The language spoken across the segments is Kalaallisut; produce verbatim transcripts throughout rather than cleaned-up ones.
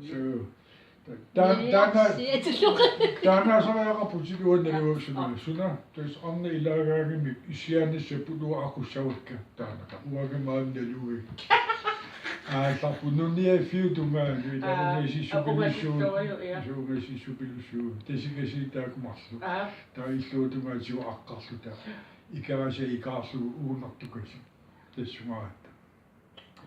Suu. Taanna, taanna, taanna soriaqarputit uanga naluaksunaa. Suna, tassa arnat ilaagaangamik issiaannassappat uanga aqussavakka taanna. Uanga maani naluakka. Aallarput nuniaffiup tungaanut, ila. Aa, ungasissupilussuuvoq. Ungasissupilussuuvoq. Tasikasiit taakku marluk. Aa. Taava illuatungaatigut aqqarluta. Ikarasi ikaarlugu uunartukasi. Tassungaaratta.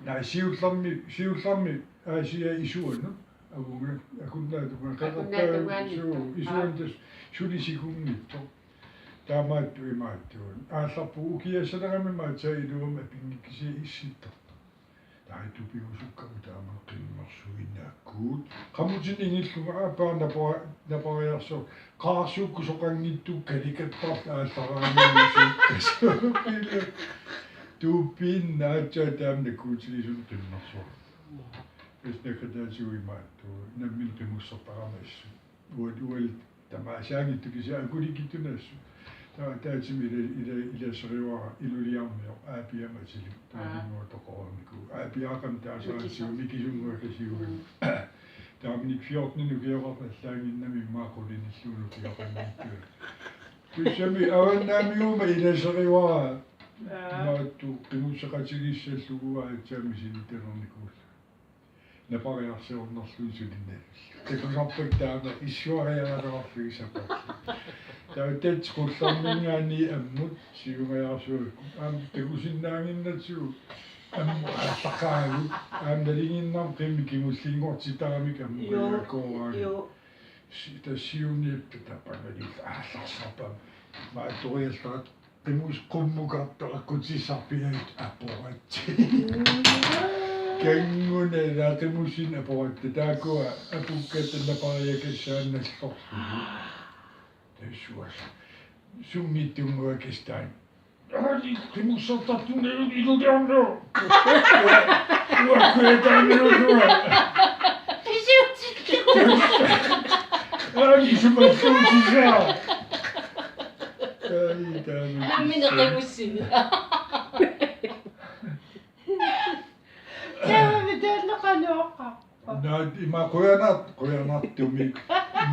Naa siullermik, siullermik Aasiaat isuanut. Avunga, akunnaatungaa, akunnaatungaanngitsoq. Suu, isuanut tassa suli sikunngitsoq. Taamaattoq imaattuunga. Aallarput ukiassanerani aatsaat iluamik apinngikkisiat issittartoq. Taava tupigusukkakku taama qimmersuinnaakkuut. Qamutinni ingillunga aappaa napara-, napariarsu-, qaarsuukkut soqanngitsukka kalikattarluni aallaraangamik sukkasuupilu. Tuuppiinnaatsaat taama nakuutigisumik qimmersuarput. Tassa naggataatigut imaattoq. Nammineq qimussertaqarama assut. Uat-, uagut tamaasa angittut kisianni akulikitsunassut. Taava ataatsimik ila-, ila-, ilaserivaat Iluliarmioq Aapiaq Matilip. Aa. Taamannguaq toqornikuuvoq. Aapiaqqamik taasaratsigu Mikisunnguaq. Mikisunnguaq kasiuvoq. Mm. Taamanikkut fjorten ukioqarpallaannginnami immaqa qulinilluunniit ukioqanngitsuat. Tassami avannaamiuuma ilaserivaat. Aa. Imaattoq qimusseqatigiissallugu aatsaat misilittagaqarnikuulluni. Napariarsiornerluni sulinnavillugu. Takusarpakka taama issuariaraluarfigisarput. Taava tassa qullarminngaanniit ammut siungajaarsuakku. Aamma takusinnaannginnatsigu ammut aallaqaagut. Aamma nalinginnarmi qimmit kingullinngortitaramik ammut. Joo, kajaakooraagut. Joo. Si-, tassa siunniup tapangalillu aallarsarpaa. Maattoriallaat Qimus-, qummukartoq aqqutissarpiaat aporatsi. Kanngunaq ilaa qimussinneq aporatta. Taakkua apukkatta napariakassaannallorlugit. Tassuasa. Sunngitsunnguakasiit taanna. Aali qimussertartungalu Iluliarmioq. Uakkua taanna uanga. Pisuutsillugu. Aali sumalluutisaa. Ai, taama. Nammineq qimussinneq. Taamami taanna qanoq oqarpa? Naa, ima qujanaq-, qujanartumik.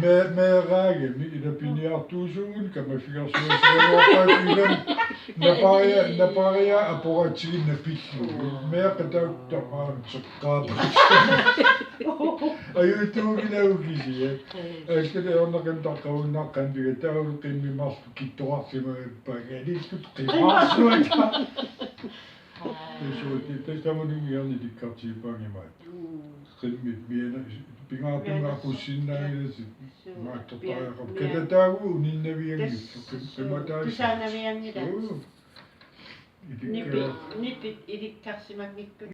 Me-, meeraagamik ila piniartuusugut kamaffigersuusugut ilami. Naparia-, napariaat aporatsigu napillugu. Meeqqat taakku tamaasa seqqaapput. Ajuutuugilagut kisianni. Allatut ajornaqimmat taqqagunnaqqampiga taavalu qimmit marluk kittorarsimagaluarpaat anilluta qimaarsuata. Tassa, tassa tamanungiarni tikkartigipaanga imaattoq. Mm. Qimmit miana pingaartumik aqussinnaanngilasi. Suu. Imaattortariaqarpoq. Mia-, mia-, katataagut uninnavianngillat. Tassa, qim-, suu, qimataassaaq. Tusaanavianngilaq. Suu. Nipi-, ilikka-, nipit ilikkarsimanngikkuni.